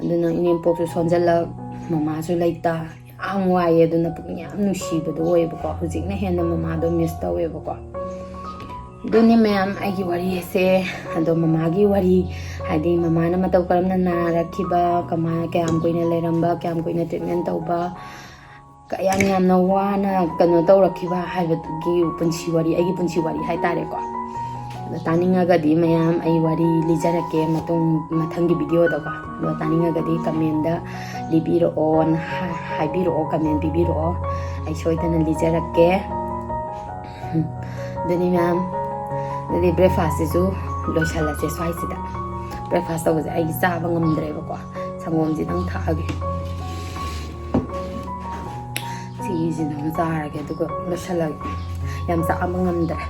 ꯑꯗꯨꯅ ꯏꯅꯦꯝꯄꯣꯛꯁꯨ ꯁꯣꯟꯖꯜꯂꯛ, ꯃꯃꯥꯁꯨ ꯂꯩꯇ, ꯌꯥꯝ ꯋꯥꯏꯑꯦ꯫ ꯑꯗꯨꯅ ꯄꯨꯛꯅꯤꯡ ꯌꯥꯝ ꯅꯨꯡꯁꯤꯕꯗꯣ ꯑꯣꯏꯌꯦꯕꯀꯣ꯫ ꯍꯧꯖꯤꯛꯅ ꯍꯦꯟꯅ ꯃꯃꯥꯗꯣ ꯃꯤꯁ ꯇꯧꯋꯦꯕꯀꯣ꯫ ꯑꯗꯨꯅꯤ ꯃꯌꯥꯝ, ꯑꯩꯒꯤ ꯋꯥꯔꯤꯁꯦ꯫ ꯑꯗꯣ ꯃꯃꯥꯒꯤ ꯋꯥꯔꯤ, ꯍꯥꯏꯗꯤ ꯃꯃꯥꯅ ꯃꯇꯧ ꯀꯔꯝꯅ ꯅꯥꯔꯛꯈꯤꯕ, ꯀꯃꯥꯏ, ꯀꯌꯥꯝ ꯀꯨꯏꯅ ꯂꯩꯔꯝꯕ, ꯀꯌꯥꯝ ꯀꯨꯏꯅ treatment ꯇꯧꯕ, ꯀꯌꯥꯝ ꯌꯥꯝꯅ ꯋꯥꯅ ꯀꯩꯅꯣ ꯇꯧꯔꯛꯈꯤꯕ ꯍꯥꯏꯕꯗꯨꯒꯤ ꯄꯨꯟꯁꯤ ꯋꯥꯔꯤ, ꯑꯩꯒꯤ ꯄꯨꯟꯁꯤ ꯋꯥꯔꯤ ꯍꯥꯏꯇꯥꯔꯦꯀꯣ꯫ ꯑꯗꯣ ꯇꯥꯅꯤꯡꯉꯒꯗꯤ ꯃꯌꯥꯝ ꯑꯩ ꯋꯥꯔꯤ ꯂꯤꯖꯔꯛꯀꯦ ꯃꯇꯨꯡ, ꯃꯊꯪꯒꯤ videoꯗꯀꯣ꯫ ꯑꯗꯣ ꯇꯥꯅꯤꯡꯉꯒꯗꯤ commentꯗ ꯂꯤꯕꯤꯔꯛꯑꯣꯅ ꯍꯥ-, ꯍꯥꯏꯕꯤꯔꯛꯑꯣ, comment ꯄꯤꯕꯤꯔꯛꯑꯣ, ꯑꯩ ꯁꯣꯏꯗꯅ ꯂꯤꯖꯔꯛꯀꯦ꯫ ꯑꯗꯨꯅꯤ ꯃꯌꯥꯝ, ꯑꯗꯨꯗꯤ breakfastꯁꯤꯁꯨ ꯂꯣꯏꯁꯜꯂꯁꯦ ꯁ꯭ꯋꯥꯏꯁꯤꯗ꯫ Breakfast ꯇꯧꯕꯁꯦ ꯑꯩꯗꯤ ꯆꯥꯕ ꯉꯝꯗ꯭ꯔꯦꯕꯀꯣ, ꯁꯪꯒꯣꯝꯁꯤꯗꯪ ꯊꯛꯑꯒꯦ꯫ ꯁꯤꯒꯤꯁꯤꯗꯪ ꯆꯥꯔꯒꯦ, ꯑꯗꯨꯒ ꯂꯣꯏꯁꯜꯂꯒꯦ꯫ ꯌꯥꯝ ꯆꯥꯕ ꯉꯝꯗ꯭ꯔꯦ꯫